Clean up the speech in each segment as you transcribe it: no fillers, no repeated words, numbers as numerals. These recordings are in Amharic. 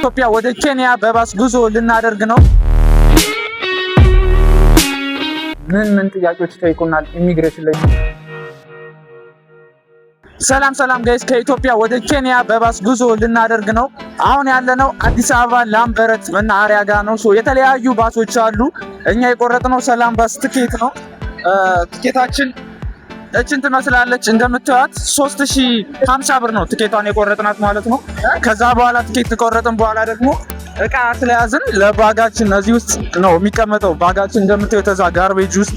ኢትዮጵያ ወደ ኬንያ በባስ ጉዞ ልናደርግ ነው። ምን ምን ጥያቄዎች ይጠይቁናል ኢሚግሬሽን ላይ? ሰላም ሰላም guys፣ ከኢትዮጵያ ወደ ኬንያ በባስ ጉዞ ልናደርግ ነው። አሁን ያለነው አዲስ አበባ ላምበረት መናኸሪያ ጋር ነው። So የተለያዩ ባሶች አሉ። እኛ የቆረጥነው ሰላም ባስ ትኬት ነው። ትኬታችን እችን ትመስላለች እንደምታዩት፣ 3050 ብር ነው ትኬቷን የቆረጥናት ማለት ነው። ከዛ በኋላ ትኬት ከቆረጥን በኋላ ደግሞ እቃ ስለያዝን ለ bag ኣችን እዚህ ውስጥ ነው የሚቀመጠው። Bag ኣችን እንደምታዩት እዛ garbage ውስጥ፣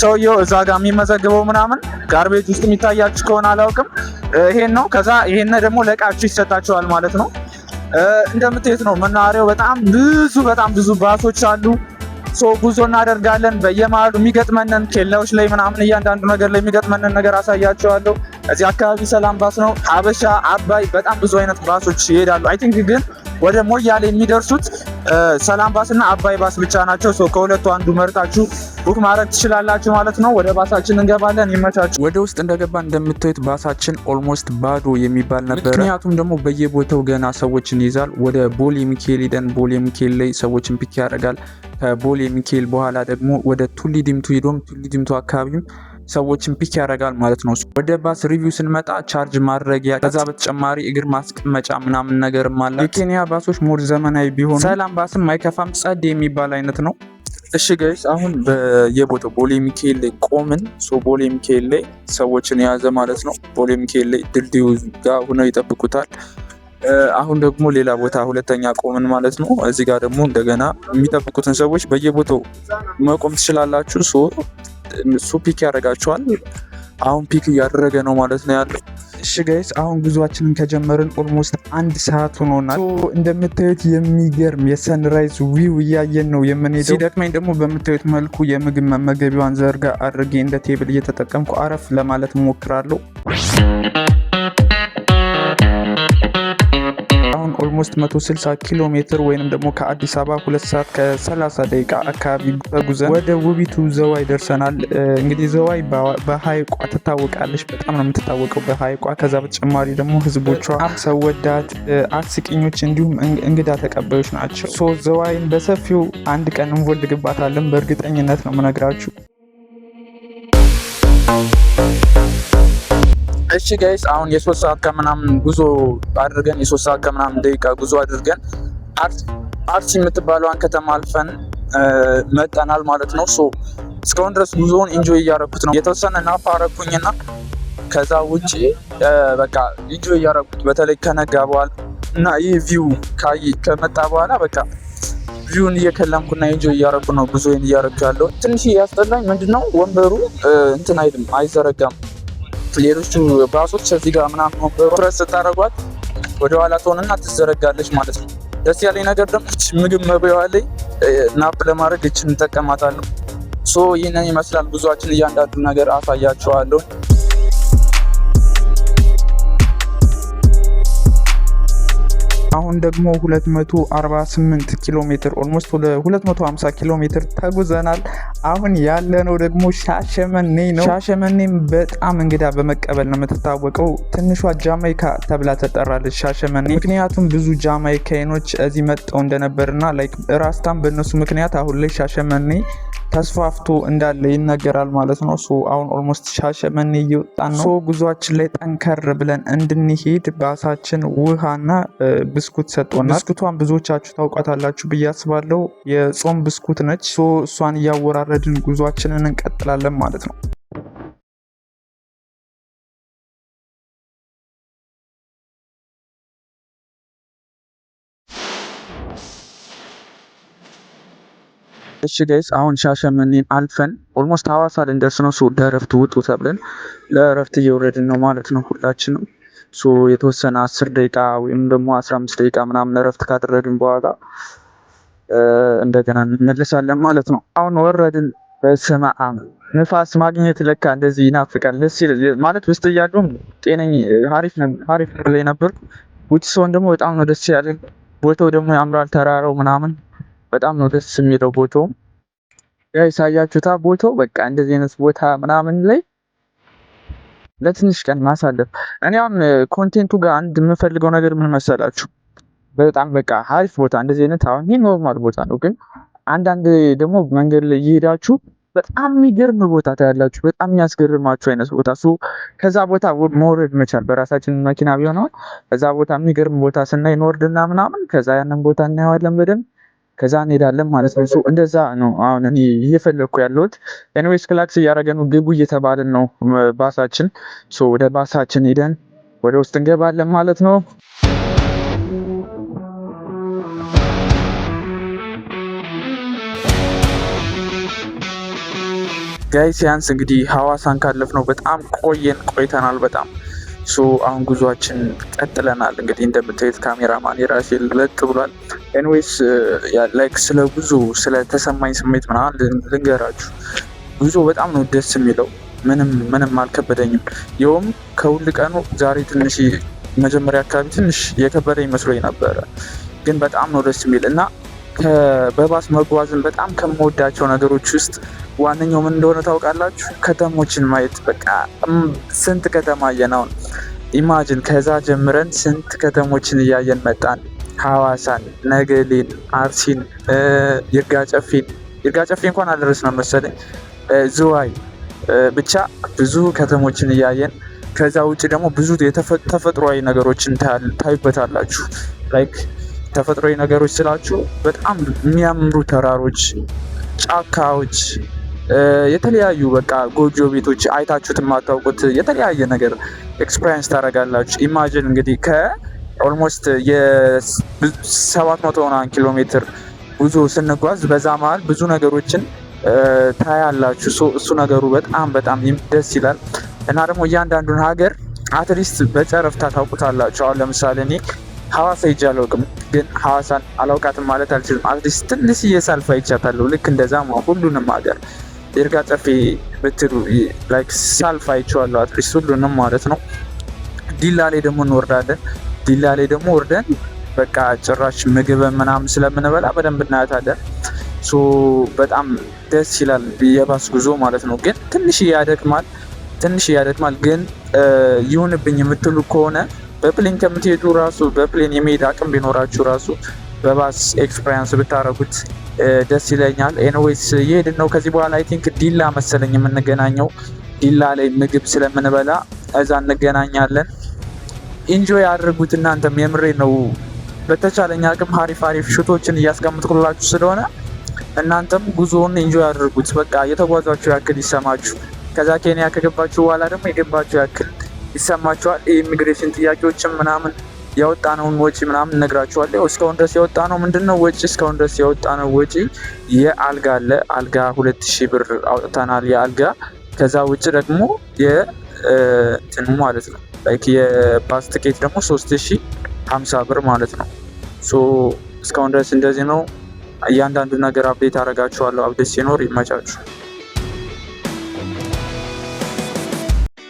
ሰውየው እዛ ጋር የሚመዘግበው ምናምን garbage ውስጥ የሚታያችሁ ከሆነ አላውቅም። ይሄን ነው። ከዛ ይሄን ደግሞ ለእቃችሁ ይሰጣችኋል ማለት ነው። እንደምታዩት ነው መናኸሪያው። በጣም ብዙ በጣም ብዙ ባሶች አሉ። So ጉዞ እናደርጋለን። በየመሃሉ የሚገጥመንን ኬላዎች ላይ ምናምን እያንዳንዱ ነገር ላይ የሚገጥመንን ነገር አሳያችኋለሁ። እዚህ አካባቢ ሰላም ባስ ነው፣ ሀበሻ፣ አባይ፣ በጣም ብዙ አይነት ባሶች ይሄዳሉ። I think ግን ወደ ሞያሌ የሚደርሱት ሰላም ባስ እና አባይ ባስ ብቻ ናቸው። So ከሁለቱ አንዱ መርጣችሁ book ማድረግ ትችላላችሁ ማለት ነው። ወደ ባሳችን እንገባለን። ይመቻችሁ። ወደ ውስጥ እንደገባ እንደምታዩት ባሳችን almost ባዶ የሚባል ነበረ። ምክንያቱም ደግሞ በየቦታው ገና ሰዎችን ይይዛል። ወደ ቦሌ ሚካኤል ሂደን ቦሌ ሚካኤል ላይ ሰዎችን pick ያደርጋል። ከቦሌ ሚካኤል በኋላ ደግሞ ወደ ቱሊ ዲምቱ ሂዶም ቱሊ ዲምቱ አካባቢም ሰዎችን pick ያደርጋል ማለት ነው። ወደ bus review ስንመጣ charge ማድረጊያ፣ ከዛ በተጨማሪ እግር ማስቀመጫ ምናምን ነገርም አለ። የኬንያ ባሶች more ዘመናዊ ቢሆኑ ሰላም ባስም አይከፋም፣ ጸድ የሚባል አይነት ነው። እሺ guys፣ አሁን በየቦታው ቦሌ ሚካኤል ላይ ቆምን። So ቦሌ ሚካኤል ላይ ሰዎችን የያዘ ማለት ነው። ቦሌ ሚካኤል ላይ ድልድዩ ጋር ሆነው ይጠብቁታል። አሁን ደግሞ ሌላ ቦታ ሁለተኛ ቆምን ማለት ነው። እዚህ ጋር ደግሞ እንደገና የሚጠብቁትን ሰዎች በየቦታው መቆም ትችላላችሁ። So እሱ pick ያደርጋችኋል። አሁን pick እያደረገ ነው ማለት ነው ያለው። እሺ guys፣ አሁን ጉዟችንን ከጀመርን almost አንድ ሰዓት ሆኖናል። እንደምታዩት የሚገርም የ sunrise view እያየን ነው የምንሄደው። ሲደክመኝ ደግሞ በምታዩት መልኩ የምግብ መመገቢዋን ዘርጋ አድርጌ እንደ table እየተጠቀምኩ አረፍ ለማለት እሞክራለሁ። አሁን almost 160 ኪሎ ሜትር ወይንም ደግሞ ከአዲስ አበባ 2 ሰዓት ከ30 ደቂቃ አካባቢ ተጉዘን ወደ ውቢቱ ዘዋይ ደርሰናል። እንግዲህ ዘዋይ በሀይቋ ትታወቃለች። በጣም ነው የምትታወቀው በሀይቋ። ከዛ በተጨማሪ ደግሞ ህዝቦቿ ሰው ወዳድ፣ አስቂኞች እንዲሁም እንግዳ ተቀባዮች ናቸው። So ዘዋይን በሰፊው አንድ ቀን እንቮልግባታለን፣ በእርግጠኝነት ነው የምነግራችሁ። እሺ guys፣ አሁን የ3 ሰዓት ከምናምን ጉዞ አድርገን፣ የ3 ሰዓት ከምናምን ደቂቃ ጉዞ አድርገን አርሲ የምትባለዋን ከተማ አልፈን መጠናል ማለት ነው። So እስካሁን ድረስ ጉዞውን enjoy እያረኩት ነው። የተወሰነ nap አረኩኝና ከዛ ውጭ በቃ enjoy እያረኩት፣ በተለይ ከነጋ በኋላ እና ይህ view ከመጣ በኋላ በቃ view ን እየከለምኩና enjoy እያረኩ ነው ጉዞዬን እያረኩ ያለው። ትንሽ ያስጠላኝ ምንድነው ወንበሩ እንትን አይልም፣ አይዘረጋም። ሌሎቹ ባሶች እዚህ ጋር ምናምን ወንበሩ ፕረስ ስታደርጓት ወደኋላ ትሆንና ትዘረጋለች ማለት ነው። ደስ ያለኝ ነገር ደግሞ ምግብ መብያዋ ላይ nap ለማድረግ እችን እንጠቀማታለሁ። So ይህንን ይመስላል ጉዟችን። እያንዳንዱ ነገር አሳያችኋለሁ። አሁን ደግሞ 248 ኪሎ ሜትር፣ almost 250 ኪሎ ሜትር ተጉዘናል። አሁን ያለነው ደግሞ ሻሸመኔ ነው። ሻሸመኔም በጣም እንግዳ በመቀበል ነው የምትታወቀው። ትንሿ ጃማይካ ተብላ ትጠራለች ሻሸመኔ። ምክንያቱም ብዙ ጃማይካኖች እዚህ መጥተው እንደነበርና like ራስታም በእነሱ ምክንያት አሁን ላይ ሻሸመኔ ተስፋፍቶ እንዳለ ይነገራል ማለት ነው። So አሁን almost ሻሸመኔ እየወጣን ነው። So ጉዟችን ላይ ጠንከር ብለን እንድንሄድ ባሳችን ውሃና ብስኩት ሰጥቶናል። ብስኩቷን ብዙዎቻችሁ ታውቋታላችሁ ብዬ አስባለሁ። የጾም ብስኩት ነች። So እሷን እያወራረድን ጉዟችንን እንቀጥላለን ማለት ነው። እሺ guys፣ አሁን ሻሸመኔን አልፈን almost ሀዋሳ ልንደርስ ነው። So ለእረፍት ውጡ ተብለን ለእረፍት እየወረድን ነው ማለት ነው ሁላችንም። So የተወሰነ 10 ደቂቃ ወይም ደግሞ 15 ደቂቃ ምናምን እረፍት ካደረግን በኋላ እንደገና እንመለሳለን ማለት ነው። አሁን ወረድን። በስመ አብ፣ ንፋስ ማግኘት ለካ እንደዚህ ይናፍቃል። ደስ ይላል ማለት ውስጥ እያለሁም ጤነኝ አሪፍ ላይ ነበር። ውጭ ስሆን ደግሞ በጣም ነው ደስ ያለኝ። ቦታው ደግሞ ያምራል፣ ተራራው ምናምን በጣም ነው ደስ የሚለው ቦታው። Guys፣ አያችሁታ ቦታው፣ በቃ እንደዚህ አይነት ቦታ ምናምን ላይ ለትንሽ ቀን ማሳለፍ። እኔ አሁን content ኡ ጋር አንድ የምፈልገው ነገር ምን መሰላችሁ? በጣም በቃ አሪፍ ቦታ እንደዚህ አይነት አሁን ይህ normal ቦታ ነው፣ ግን አንዳንድ ደግሞ መንገድ ላይ እየሄዳችሁ በጣም የሚገርም ቦታ ታያላችሁ። በጣም የሚያስገርማችሁ አይነት ቦታ። So ከዛ ቦታ መውረድ መቻል በራሳችን መኪና ቢሆን አሁን ከዛ ቦታ የሚገርም ቦታ ስናይ እንወርድና ምናምን ከዛ ያንን ቦታ እናየዋለን በደንብ፣ ከዛ እንሄዳለን ማለት ነው። So እንደዛ ነው አሁን እኔ እየፈለግኩ ያለሁት። Anyways ክላክስ እያደረገ ነው፣ ግቡ እየተባልን ነው ባሳችን። So ወደ ባሳችን ሄደን ወደ ውስጥ እንገባለን ማለት ነው። Guys ያንስ እንግዲህ ሐዋሳን ካለፍነው በጣም ቆየን ቆይተናል በጣም። So አሁን ጉዟችን ቀጥለናል። እንግዲህ እንደምታዩት ካሜራማን የራሴ ለጥ ብሏል። Anyways like ስለ ጉዞ ስለተሰማኝ ስሜት ምናምን ልንገራችሁ። ጉዞ በጣም ነው ደስ የሚለው። ምንም ምንም አልከበደኝም። ይኸውም ከሁል ቀኑ ዛሬ ትንሽ መጀመሪያ አካባቢ ትንሽ የከበደኝ መስሎኝ ነበረ፣ ግን በጣም ነው ደስ የሚል። እና በባስ መጓዝን በጣም ከምወዳቸው ነገሮች ውስጥ ዋነኛው ምን እንደሆነ ታውቃላችሁ? ከተሞችን ማየት። በቃ ስንት ከተማ አየን አሁን። Imagine ከዛ ጀምረን ስንት ከተሞችን እያየን መጣን። ሐዋሳን፣ ነገሌን፣ አርሲን፣ ይርጋጨፌን፣ ይርጋጨፌ እንኳን አልደረስንም መሰለኝ፣ ዝዋይ፣ ብቻ ብዙ ከተሞችን እያየን ከዛ ውጭ ደግሞ ብዙ ተፈጥሯዊ ነገሮችን ታዩበታላችሁ። Like ተፈጥሯዊ ነገሮች ስላችሁ በጣም የሚያምሩ ተራሮች፣ ጫካዎች፣ የተለያዩ በቃ ጎጆ ቤቶች፣ አይታችሁት የማታውቁት የተለያየ ነገር experience ታደርጋላችሁ። Imagine እንግዲህ ከ almost የ700 ምናምን ኪሎ ሜትር ጉዞ ስንጓዝ በዛ መሀል ብዙ ነገሮችን ታያላችሁ። እሱ ነገሩ በጣም በጣም ደስ ይላል። እና ደግሞ እያንዳንዱን ሀገር at least በጨረፍታ ታውቁታላችሁ። አሁን ለምሳሌ እኔ ሐዋሳ ሄጄ አላውቅም፣ ግን ሐዋሳን አላውቃትም ማለት አልችልም። At least ትንሽዬ ሳልፍ አይቻታለሁ። ልክ እንደዛ ሁሉንም ሀገር ይርጋ ጨፌ ብትሉ like ሳልፍ አይቼዋለሁ፣ at least ሁሉንም ማለት ነው። ዲላ ላይ ደግሞ እንወርዳለን። ዲላ ላይ ደግሞ ወርደን በቃ ጭራሽ ምግብ ምናምን ስለምንበላ በደንብ እናያታለን። So በጣም ደስ ይላል የባስ ጉዞ ማለት ነው። ግን ትንሽ ያደክማል፣ ትንሽ ያደክማል። ግን ይሁንብኝ የምትሉ ከሆነ በ plane ከምትሄዱ ራሱ፣ በ plane የመሄድ አቅም ቢኖራችሁ ራሱ በባስ experience ብታረጉት ደስ ይለኛል። Anyways እየሄድን ነው። ከዚህ በኋላ I think ዲላ መሰለኝ የምንገናኘው። ዲላ ላይ ምግብ ስለምንበላ እዛ እንገናኛለን። Enjoy አድርጉት እናንተም፣ የምሬ ነው። በተቻለኝ አቅም ሀሪፍ አሪፍ shot ኦችን እያስቀምጥኩላችሁ ስለሆነ እናንተም ጉዞውን enjoy አድርጉት። በቃ የተጓዟችሁ ያክል ይሰማችሁ። ከዛ ኬንያ ከገባችሁ በኋላ ደግሞ የገባችሁ ያክል ይሰማችኋል። የኢሚግሬሽን ጥያቄዎችን ምናምን ያወጣነውን ወጪ ምናምን እነግራችኋለሁ። እስካሁን ድረስ ያወጣነው ምንድነው ወጪ? እስካሁን ድረስ ያወጣነው ወጪ የአልጋ አለ። አልጋ 2000 ብር አውጥተናል የአልጋ። ከዛ ውጭ ደግሞ የእንትኑ ማለት ነው like የ bus ticket ደግሞ 3050 ብር ማለት ነው። So እስካሁን ድረስ እንደዚህ ነው። እያንዳንዱ ነገር update አደርጋችኋለሁ። Update ሲኖር። ይመቻችሁ።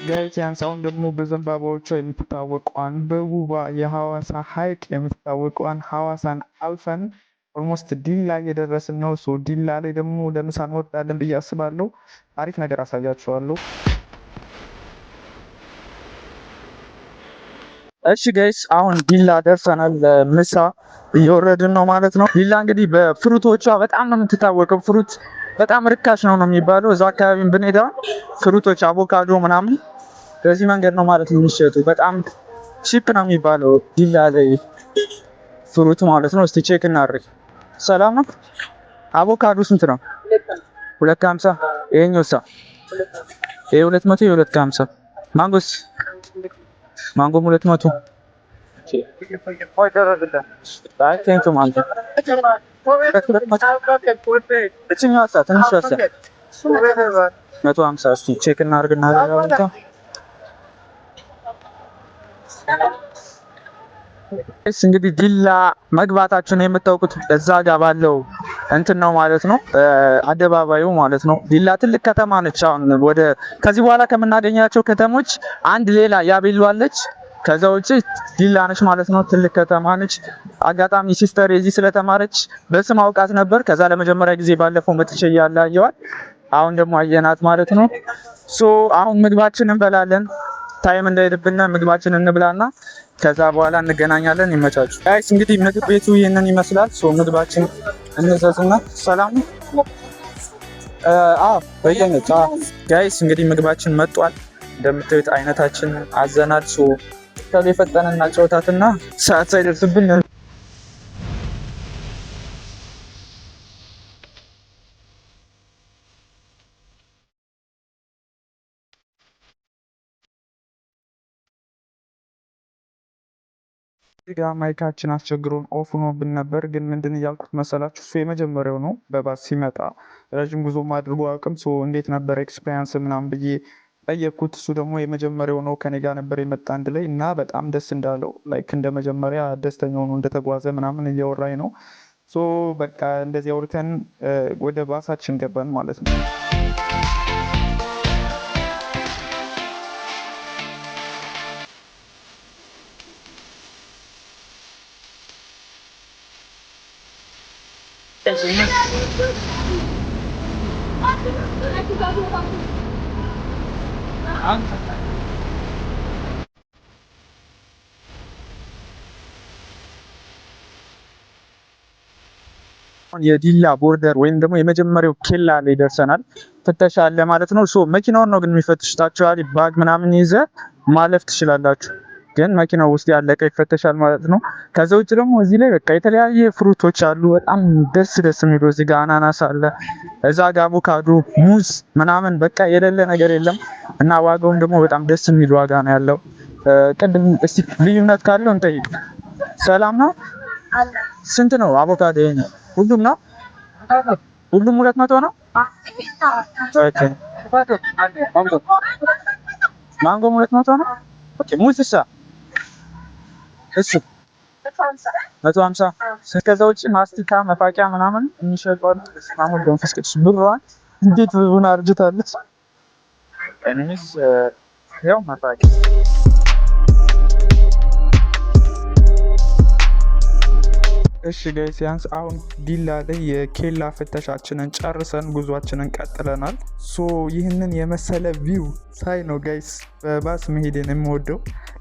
Guys ያንሳውን ደግሞ በዘንባባዎቿ የምትታወቀዋን፣ በውቧ የሐዋሳ ሐይቅ የምትታወቀዋን ሐዋሳን አልፈን almost ዲላ እየደረስን ነው። So ዲላ ላይ ደግሞ ለምሳ እንወርዳለን ብዬ አስባለሁ። አሪፍ ነገር አሳያችኋለሁ። እሺ guys፣ አሁን ዲላ ደርሰናል። ለምሳ እየወረድን ነው ማለት ነው። ዲላ እንግዲህ በ fruit ኦቿ በጣም ነው የምትታወቀው። Fruit በጣም ርካሽ ነው ነው የሚባለው። እዛ አካባቢ ብንሄድ fruit ኦች አቮካዶ ምናምን በዚህ መንገድ ነው ማለት ነው የሚሸጡ። በጣም cheap ነው የሚባለው ዲላ ላይ fruit ማለት ነው። እስቲ check እናድርግ። ሰላም ነው። አቮካዶ ስንት ነው? 2.50። ይሄኛው ሳ? ይሄ 200፣ ይሄ 2.50። ማንጎስ? ማንጎም 200። Thank you ማንጎ። እችኛዋ ሳ? ትንሿ ሳ? 150። እስቲ check እናድርግና ሌላ። እንግዲህ ዲላ መግባታችሁን የምታውቁት እዛ ጋር ባለው እንትን ነው ማለት ነው፣ አደባባዩ ማለት ነው። ዲላ ትልቅ ከተማ ነች። አሁን ወደ ከዚህ በኋላ ከምናገኛቸው ከተሞች አንድ ሌላ ያቤሎ አለች። ከዛ ውጭ ዲላ ነች ማለት ነው። ትልቅ ከተማ ነች። አጋጣሚ sister እዚህ ስለተማረች በስም አውቃት ነበር። ከዛ ለመጀመሪያ ጊዜ ባለፈው መጥቼ እያለ አየዋል። አሁን ደግሞ አየናት ማለት ነው። So አሁን ምግባችን እንበላለን። Time እንዳይሄድብን ምግባችን እንብላና ከዛ በኋላ እንገናኛለን። ይመቻችሁ guys። እንግዲህ ምግብ ቤቱ ይህንን ይመስላል። So ምግባችን እንዘዝና ሰላም በየአይነት guys። እንግዲህ ምግባችን መጧል። እንደምታዩት አይነታችን አዘናል። So ቶሎ የፈጠነና ጨውታትና ሰዓት ሳይደርስብን። እዚህ ጋ mic ኣችን አስቸግሮን off ሆኖብን ነበር። ግን ምንድን እያልኩት መሰላችሁ? እሱ የመጀመሪያው ነው በባስ ሲመጣ፣ ረዥም ጉዞ አድርጎ አያውቅም። So እንዴት ነበር experience ምናምን ብዬ ጠየቅኩት። እሱ ደግሞ የመጀመሪያው ነው፣ ከኔ ጋር ነበር የመጣ አንድ ላይ እና በጣም ደስ እንዳለው፣ like እንደ መጀመሪያ ደስተኛ ሆኖ እንደተጓዘ ምናምን እያወራኝ ነው። So በቃ እንደዚህ አውርተን ወደ ባሳችን ገባን ማለት ነው። የዲላ border ወይም ደግሞ የመጀመሪያው ኬላ ላይ ደርሰናል። ፍተሻ አለ ማለት ነው። So መኪናውን ነው ግን የሚፈትሹት። Actually bag ምናምን ይዘ ማለፍ ትችላላችሁ፣ ግን መኪናው ውስጥ ያለ እቃ ይፈተሻል ማለት ነው። ከዛ ውጭ ደግሞ እዚህ ላይ በቃ የተለያየ fruit ኦች አሉ። በጣም ደስ ደስ የሚሉ፣ እዚህ ጋር አናናስ አለ፣ እዛ ጋር አቮካዶ፣ ሙዝ ምናምን፣ በቃ የሌለ ነገር የለም እና ዋጋውም ደግሞ በጣም ደስ የሚል ዋጋ ነው ያለው። ቅድም እስቲ ልዩነት ካለው እንጠይቅ። ሰላም ነው? ስንት ነው አቮካዶ? ይሄ ሁሉም ነው? ሁሉም 200 ነው? Okay። ማንጎም 200 ነው? Okay። ሙዝሳ? እሱ 150። ከዛ ውጭ ማስቲካ መፋቂያ ምናምን የሚሸጡ አሉ። በስመ አብ ወወልድ ወመንፈስ ቅዱስ፣ ብሯን እንዴት ሆና አርጅታለች። Anyways ያው መፋቂያ። እሺ guys፣ ያንስ አሁን ዲላ ላይ የኬላ ፍተሻችንን ጨርሰን ጉዟችንን ቀጥለናል። So ይህንን የመሰለ view ሳይ ነው guys በ bus መሄድን የምወደው።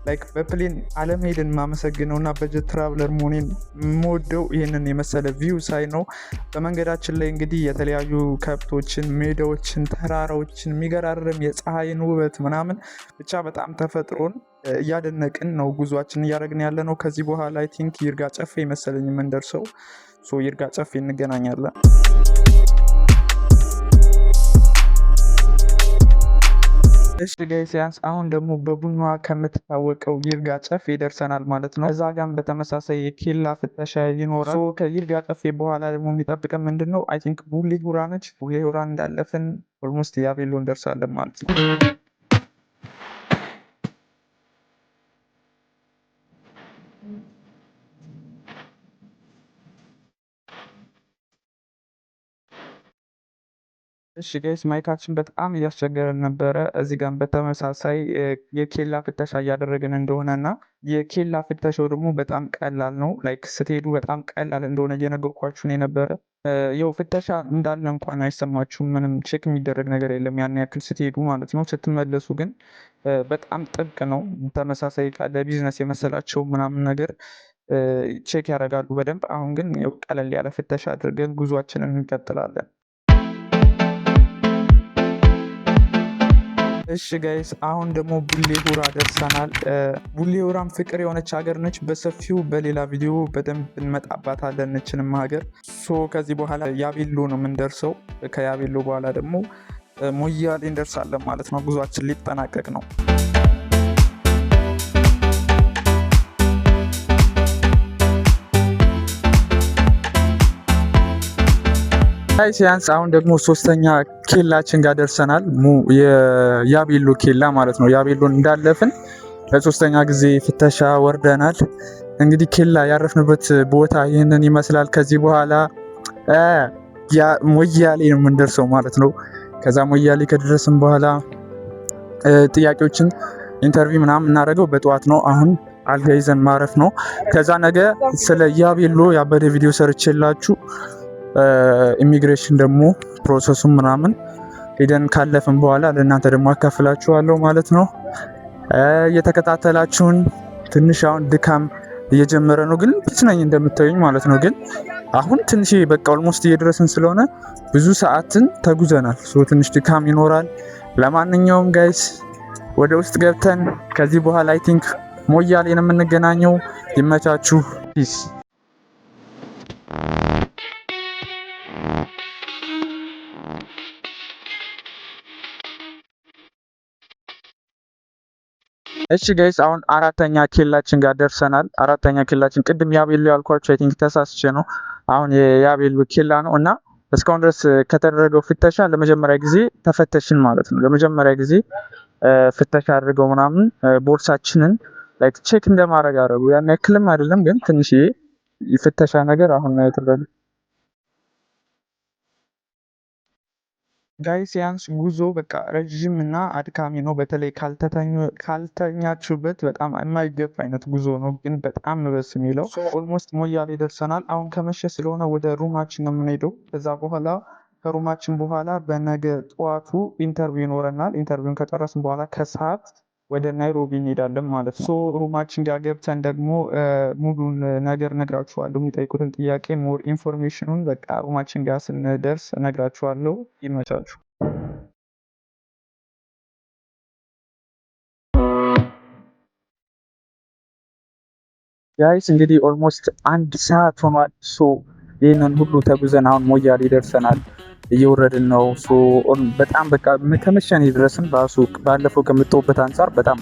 Like በ plane አለመሄድን የማመሰግነው እና budget traveler መሆኔን የምወደው ይህንን የመሰለ view ሳይ ነው። በመንገዳችን ላይ እንግዲህ የተለያዩ ከብቶችን፣ ሜዳዎችን፣ ተራራዎችን፣ የሚገራርም የፀሐይን ውበት ምናምን፣ ብቻ በጣም ተፈጥሮን እያደነቅን ነው ጉዟችን እያደረግን ያለ ነው። ከዚህ በኋላ I think ይርጋ ጨፌ መሰለኝ የምንደርሰው። So ይርጋ ጨፌ እንገናኛለን። እሺ guys፣ ያንስ አሁን ደግሞ በቡናዋ ከምትታወቀው ይርጋ ጨፌ ደርሰናል ማለት ነው። እዛ ጋም በተመሳሳይ የኬላ ፍተሻ ይኖራል። ከይርጋ ጨፌ በኋላ ደግሞ የሚጠብቀን ምንድን ነው? I think ቡሌ ሆራ ነች። ቡሌ ሆራ እንዳለፍን almost ያቤሎ እንደርሳለን ማለት ነው። እሺ guys፣ mic ኣችን በጣም እያስቸገረን ነበረ። እዚህ ጋር በተመሳሳይ የኬላ ፍተሻ እያደረግን እንደሆነ እና የኬላ ፍተሻው ደግሞ በጣም ቀላል ነው። Like ስትሄዱ በጣም ቀላል እንደሆነ እየነገርኳችሁ ነው የነበረ። ያው ፍተሻ እንዳለ እንኳን አይሰማችሁም። ምንም check የሚደረግ ነገር የለም ያን ያክል ስትሄዱ ማለት ነው። ስትመለሱ ግን በጣም ጥብቅ ነው። ተመሳሳይ እቃ ለቢዝነስ የመሰላቸው ምናምን ነገር check ያደርጋሉ በደንብ። አሁን ግን ያው ቀለል ያለ ፍተሻ አድርገን ጉዟችንን እንቀጥላለን። እሺ guys፣ አሁን ደግሞ ቡሌ ሆራ ደርሰናል። ቡሌ ሆራም ፍቅር የሆነች ሀገር ነች። በሰፊው በሌላ ቪዲዮ በደንብ እንመጣባታለን እችንም ሀገር። So ከዚህ በኋላ ያቤሎ ነው የምንደርሰው። ከያቤሎ በኋላ ደግሞ ሞያሌ እንደርሳለን ማለት ነው። ጉዟችን ሊጠናቀቅ ነው። ሲያንስ አሁን ደግሞ ሶስተኛ ኬላችን ጋር ደርሰናል። የያቤሎ ኬላ ማለት ነው። ያቤሎን እንዳለፍን ለሶስተኛ ጊዜ ፍተሻ ወርደናል። እንግዲህ ኬላ ያረፍንበት ቦታ ይህንን ይመስላል። ከዚህ በኋላ ሞያሌ ነው የምንደርሰው ማለት ነው። ከዛ ሞያሌ ከደረስን በኋላ ጥያቄዎችን interview ምናምን የምናደርገው በጠዋት ነው። አሁን አልጋ ይዘን ማረፍ ነው። ከዛ ነገ ስለ ያቤሎ ያበደ ቪዲዮ ሰርቼላችሁ ኢሚግሬሽን ደግሞ process ኡን ምናምን ሄደን ካለፍን በኋላ ለእናንተ ደግሞ አካፍላችኋለሁ ማለት ነው። እየተከታተላችሁን ትንሽ አሁን ድካም እየጀመረ ነው፣ ግን peace ነኝ እንደምታዩኝ ማለት ነው። ግን አሁን ትንሽ በቃ almost እየደረስን ስለሆነ ብዙ ሰዓትን ተጉዘናል። So ትንሽ ድካም ይኖራል። ለማንኛውም guys፣ ወደ ውስጥ ገብተን ከዚህ በኋላ I think ሞያሌ ነው የምንገናኘው። ይመቻችሁ። Peace። እሺ guys፣ አሁን አራተኛ ኬላችን ጋር ደርሰናል። አራተኛ ኬላችን ቅድም ያቤሎ ያልኳቸው I think ተሳስቼ ነው። አሁን የያቤሎ ኬላ ነው እና እስካሁን ድረስ ከተደረገው ፍተሻ ለመጀመሪያ ጊዜ ተፈተሽን ማለት ነው። ለመጀመሪያ ጊዜ ፍተሻ አድርገው ምናምን ቦርሳችንን like check እንደማድረግ አደረጉ። ያን ያክልም አይደለም ግን ትንሽዬ የፍተሻ ነገር አሁን ነው የተደረገው። Guys፣ ያንስ ጉዞ በቃ ረዥም እና አድካሚ ነው። በተለይ ካልተኛችሁበት በጣም የማይገፋ አይነት ጉዞ ነው፣ ግን በጣም ነው ደስ የሚለው። Almost ሞያሌ ደርሰናል። አሁን ከመሸ ስለሆነ ወደ room ኣችን ነው የምንሄደው። ከዛ በኋላ ከ room ኣችን በኋላ በነገ ጠዋቱ interview ይኖረናል። Interview ን ከጨረስን በኋላ ከሰዓት ወደ ናይሮቢ እንሄዳለን ማለት ነው። So room ኣችን ጋር ገብተን ደግሞ ሙሉን ነገር እነግራችኋለሁ። የሚጠይቁትን ጥያቄ more information ኑን በቃ room ኣችን ጋር ስንደርስ እነግራችኋለሁ። ይመቻችሁ። Guys፣ እንግዲህ almost አንድ ሰዓት ሆኗል። So ይህንን ሁሉ ተጉዘን አሁን ሞያሌ ደርሰናል። እየወረድን ነው። በጣም በቃ ከመሸን ድረስን ባሱ ባለፈው ከመጣሁበት አንጻር በጣም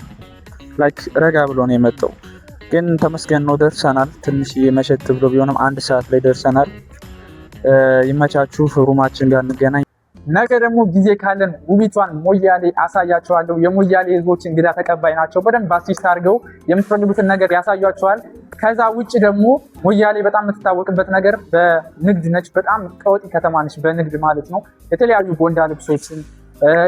like ረጋ ብሎ ነው የመጣው። ግን ተመስገን ነው ደርሰናል። ትንሽ መሸት ብሎ ቢሆንም አንድ ሰዓት ላይ ደርሰናል። ይመቻችሁ። Room ኣችን ጋር እንገናኝ። ነገ ደግሞ ጊዜ ካለን ውቢቷን ሞያሌ አሳያችኋለሁ። የሞያሌ ህዝቦች እንግዳ ተቀባይ ናቸው። በደንብ assist አድርገው የምትፈልጉትን ነገር ያሳያችኋል። ከዛ ውጭ ደግሞ ሞያሌ በጣም የምትታወቅበት ነገር በንግድ ነች። በጣም ቀወጢ ከተማ ነች በንግድ ማለት ነው። የተለያዩ ቦንዳ ልብሶችን፣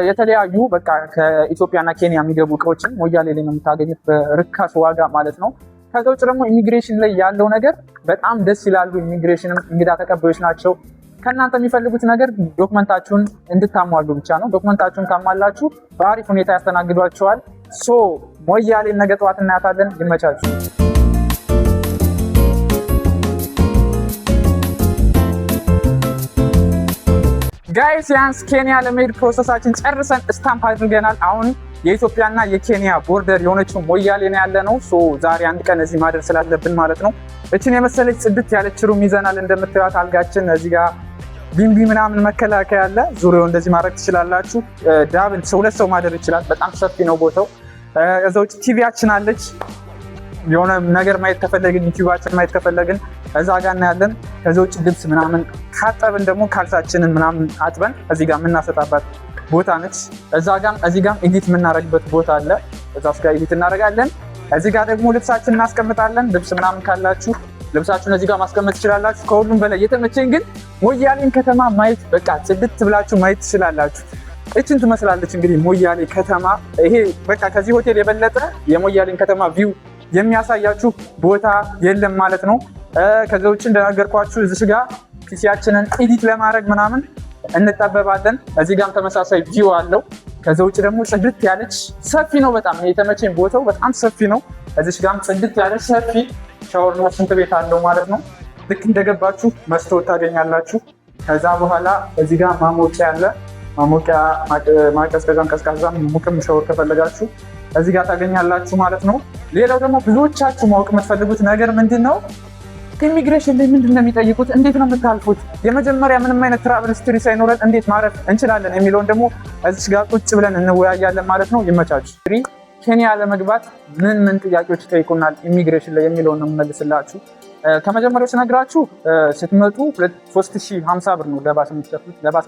የተለያዩ በቃ ከኢትዮጵያና ኬንያ የሚገቡ እቃዎችን ሞያሌ ላይ ነው የምታገኙት በርካሽ ዋጋ ማለት ነው። ከዛ ውጭ ደግሞ ኢሚግሬሽን ላይ ያለው ነገር በጣም ደስ ይላሉ። ኢሚግሬሽንም እንግዳ ተቀባዮች ናቸው። ከእናንተ የሚፈልጉት ነገር document ኣችሁን እንድታሟሉ ብቻ ነው። Document ኣችሁን ካሟላችሁ በአሪፍ ሁኔታ ያስተናግዷችኋል። So ሞያሌን ነገ ጠዋት እናያታለን። ይመቻችሁ። Guys፣ ያንስ ኬንያ ለመሄድ process ኣችን ጨርሰን stamp አድርገናል። አሁን የኢትዮጵያና የኬንያ border የሆነችው ሞያሌ ነው ያለነው። So ዛሬ አንድ ቀን እዚህ ማደር ስላለብን ማለት ነው። እችን የመሰለች ጽድት ያለች room ይዘናል። እንደምታዩት አልጋችን እዚህ ጋር ቢንቢ ምናምን መከላከያ አለ። ዙሪያው እንደዚህ ማድረግ ትችላላችሁ። Double ሰው ሁለት ሰው ማደር ይችላል። በጣም ሰፊ ነው ቦታው። እዛ ውጭ ቲቪያችን አለች። የሆነ ነገር ማየት ከፈለግን፣ ዩቲዩባችን ማየት ከፈለግን እዛ ጋር እናያለን። ከዚ ውጭ ልብስ ምናምን ካጠብን ደግሞ ካልሳችንን ምናምን አጥበን እዚህ ጋር የምናሰጣባት ቦታ ነች። እዛ ጋም እዚህ ጋም edit የምናደርግበት ቦታ አለ። እዛ ጋር edit እናደርጋለን። እዚህ ጋር ደግሞ ልብሳችን እናስቀምጣለን። ልብስ ምናምን ካላችሁ ልብሳችሁን እዚህ ጋር ማስቀመጥ ትችላላችሁ። ከሁሉም በላይ የተመቸኝ ግን ሞያሌን ከተማ ማየት፣ በቃ ጽድት ብላችሁ ማየት ትችላላችሁ። እችን ትመስላለች እንግዲህ ሞያሌ ከተማ። ይሄ በቃ ከዚህ ሆቴል የበለጠ የሞያሌን ከተማ view የሚያሳያችሁ ቦታ የለም ማለት ነው። ከዚ ውጭ እንደነገርኳችሁ እዚህ ጋር PC ያችንን edit ለማድረግ ምናምን እንጠበባለን። እዚህ ጋርም ተመሳሳይ view አለው። ከዚ ውጭ ደግሞ ጽድት ያለች ሰፊ ነው። በጣም የተመቸኝ ቦታው በጣም ሰፊ ነው። እዚች ጋርም ጽድት ያለች ሰፊ ሻወርና ሽንት ቤት አለው ማለት ነው። ልክ እንደገባችሁ መስታወት ታገኛላችሁ። ከዛ በኋላ እዚህ ጋር ማሞቂያ አለ። ማሞቂያ ማቀዝቀዣም፣ ቀዝቃዛም ሙቅም ሻወር ከፈለጋችሁ እዚህ ጋር ታገኛላችሁ ማለት ነው። ሌላው ደግሞ ብዙዎቻችሁ ማወቅ የምትፈልጉት ነገር ምንድን ነው? ኢሚግሬሽን ላይ ምንድን ነው የሚጠይቁት? እንዴት ነው የምታልፉት? የመጀመሪያ ምንም አይነት travel history ሳይኖረን እንዴት ማረፍ እንችላለን የሚለውን ደግሞ እዚች ጋር ቁጭ ብለን እንወያያለን ማለት ነው። ይመቻችሁ። ኬንያ ለመግባት ምን ምን ጥያቄዎች ይጠይቁናል ኢሚግሬሽን ላይ የሚለውን ነው የምመልስላችሁ። ከመጀመሪያው ስነግራችሁ ስትመጡ 3050 ብር ነው ለባስ የምትከፍሉት። ለባስ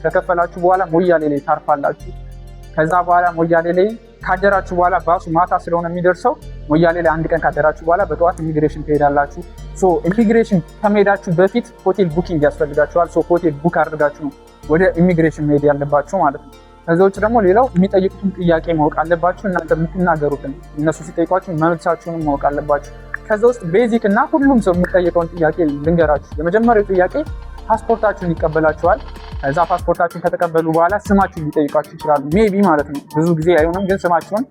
ከከፈላችሁ በኋላ ሞያሌ ላይ ታርፋላችሁ። ከዛ በኋላ ሞያሌ ላይ ካደራችሁ በኋላ ባሱ ማታ ስለሆነ የሚደርሰው ሞያሌ ላይ አንድ ቀን ካደራችሁ በኋላ በጠዋት ኢሚግሬሽን ትሄዳላችሁ። So ኢሚግሬሽን ከመሄዳችሁ በፊት ሆቴል booking ያስፈልጋችኋል። So ሆቴል book አድርጋችሁ ነው ወደ ኢሚግሬሽን መሄድ ያለባችሁ ማለት ነው። ከዛ ውጭ ደግሞ ሌላው የሚጠይቁትን ጥያቄ ማወቅ አለባችሁ። እናንተ የምትናገሩትን እነሱ ሲጠይቋችሁ መልሳችሁንም ማወቅ አለባችሁ። ከዛ ውስጥ basic እና ሁሉም ሰው የሚጠየቀውን ጥያቄ ልንገራችሁ። የመጀመሪያው ጥያቄ ፓስፖርታችሁን ይቀበላችኋል። ከዛ ፓስፖርታችሁን ከተቀበሉ በኋላ ስማችሁን ሊጠይቋችሁ ይችላሉ። Maybe ማለት ነው። ብዙ ጊዜ አይሆንም፣ ግን ስማችሁን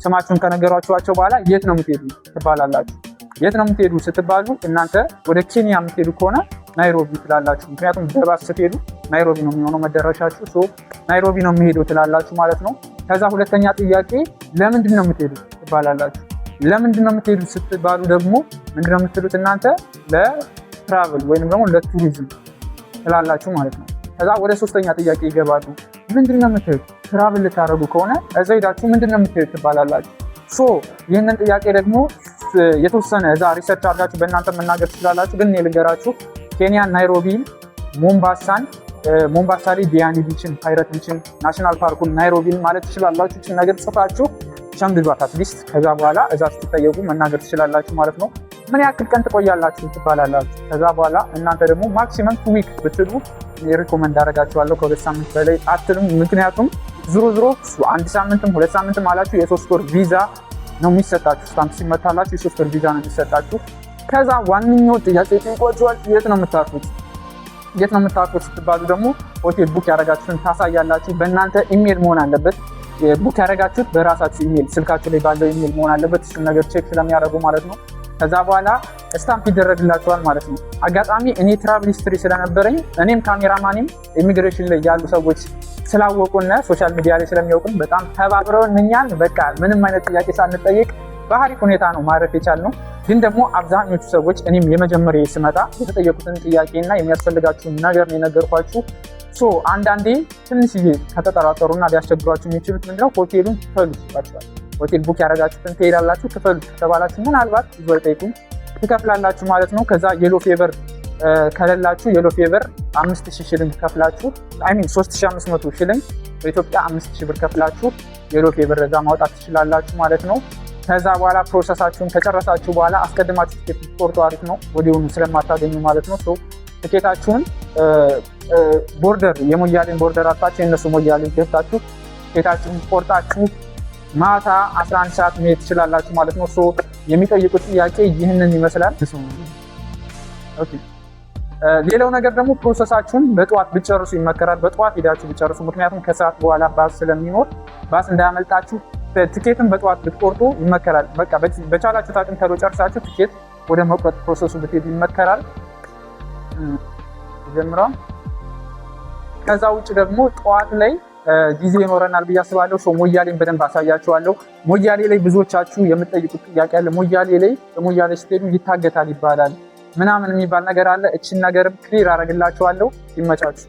ስማችሁን ከነገሯችኋቸው በኋላ የት ነው የምትሄዱ ትባላላችሁ። የት ነው የምትሄዱ ስትባሉ እናንተ ወደ ኬንያ የምትሄዱ ከሆነ ናይሮቢ ትላላችሁ። ምክንያቱም በባስ ስትሄዱ ናይሮቢ ነው የሚሆነው መደረሻችሁ። So ናይሮቢ ነው የምሄደው ትላላችሁ ማለት ነው። ከዛ ሁለተኛ ጥያቄ ለምንድን ነው የምትሄዱ ትባላላችሁ። ለምንድን ነው የምትሄዱ ስትባሉ ደግሞ ምንድን ነው የምትሉት እናንተ? ለ travel ወይም ደግሞ ለቱሪዝም ትላላችሁ ማለት ነው። ከዛ ወደ ሶስተኛ ጥያቄ ይገባሉ። ምንድን ነው የምትሄዱ? Travel ልታደርጉ ከሆነ እዛ ሄዳችሁ ምንድን ነው የምትሄዱ ትባላላችሁ። So ይህንን ጥያቄ ደግሞ የተወሰነ እዛ research አድርጋችሁ በእናንተ መናገር ትችላላችሁ። ግን እኔ ልንገራችሁ፣ ኬንያ ናይሮቢን፣ ሞምባሳን፣ ሞምባሳ ላይ ዲያኒ beach ን፣ Pirate Beach ን፣ National Park ኡን፣ ናይሮቢን ማለት ትችላላችሁ። ይችን ነገር ጽፋችሁ ሸምድዷት at least። ከዛ በኋላ እዛ ስትጠየቁ መናገር ትችላላችሁ ማለት ነው። ምን ያክል ቀን ትቆያላችሁ ትባላላችሁ። ከዛ በኋላ እናንተ ደግሞ maximum 2 week ብትሉ recommend አደርጋችኋለሁ። ከ2 ሳምንት በላይ አትሉም። ምክንያቱም ዞሮ ዞሮ አንድ ሳምንትም 2 ሳምንትም አላችሁ የ3 ወር ቪዛ ነው የሚሰጣችሁ። Stamp ሲመታላችሁ የ3 ወር ቪዛ ነው የሚሰጣችሁ። ከዛ ዋነኛው ጥያቄ ጠይቋችኋል። የት ነው የምታርፉት? የት ነው የምታርፉት ስትባሉ ደግሞ ሆቴል book ያደረጋችሁትን ታሳያላችሁ። በእናንተ ኢሜል መሆን አለበት። Book ያደረጋችሁት በራሳችሁ ኢሜል፣ ስልካችሁ ላይ ባለው ኢሜል መሆን አለበት። እሱን ነገር check ስለሚያደርጉ ማለት ነው። ከዛ በኋላ stamp ይደረግላችኋል ማለት ነው። አጋጣሚ እኔ travel history ስለነበረኝ እኔም ካሜራማኔም ኢሚግሬሽን ላይ ያሉ ሰዎች ስላወቁና social media ላይ ስለሚያውቁን በጣም ተባብረውን እኛን በቃ ምንም አይነት ጥያቄ ሳንጠይቅ በአሪፍ ሁኔታ ነው ማረፍ የቻልነው። ግን ደግሞ አብዛኞቹ ሰዎች እኔም የመጀመሪያ ስመጣ የተጠየቁትን ጥያቄና የሚያስፈልጋችሁን ነገር ነው የነገርኳችሁ። So አንዳንዴ ትንሽዬ ከተጠራጠሩና ሊያስቸግሯችሁ የሚችሉት ምንድነው፣ ሆቴሉን ክፈሉ ይሏችኋል። ሆቴል book ያደረጋችሁትን ትሄዳላችሁ፣ ክፈሉ ከተባላችሁ ምናልባት ብዙ አይጠይቁም፣ ትከፍላላችሁ ማለት ነው። ከዛ yellow fever ከሌላችሁ yellow fever 5000 ሽልንግ ከፍላችሁ፣ I mean 3500 ሽልንግ፣ በኢትዮጵያ 5000 ብር ከፍላችሁ yellow fever እዛ ማውጣት ትችላላችሁ ማለት ነው። ከዛ በኋላ process ኣችሁን ከጨረሳችሁ በኋላ አስቀድማችሁ ትኬት ብትቆርጡ አሪፍ ነው፣ ወዲያውኑ ስለማታገኙ ማለት ነው። So ትኬታችሁን border የሞያሌን border አልፋችሁ የእነሱ ሞያሌ ገብታችሁ ትኬታችሁን ቆርጣችሁ ማታ 11 ሰዓት መሄድ ትችላላችሁ ማለት ነው። So የሚጠይቁት ጥያቄ ይህንን ይመስላል። Okay። ሌላው ነገር ደግሞ process ኣችሁን በጠዋት ብትጨርሱ ይመከራል። በጠዋት ሄዳችሁ ብትጨርሱ፣ ምክንያቱም ከሰዓት በኋላ ባስ ስለሚኖር ባስ እንዳያመልጣችሁ ትኬትን በጠዋት ብትቆርጡ ይመከራል። በቃ በቻላችሁት አቅም ቶሎ ጨርሳችሁ ትኬት ወደ መቁረጥ process ኡ ብትሄዱ ይመከራል። ጀምረዋል። ከዛ ውጭ ደግሞ ጠዋት ላይ ጊዜ ይኖረናል ብዬ አስባለሁ። So ሞያሌን በደንብ አሳያችኋለሁ። ሞያሌ ላይ ብዙዎቻችሁ የምትጠይቁት ጥያቄ አለ። ሞያሌ ላይ በሞያሌ ስትሄዱ ይታገታል ይባላል ምናምን የሚባል ነገር አለ። እችን ነገርም clear አደርግላችኋለሁ። ይመቻችሁ።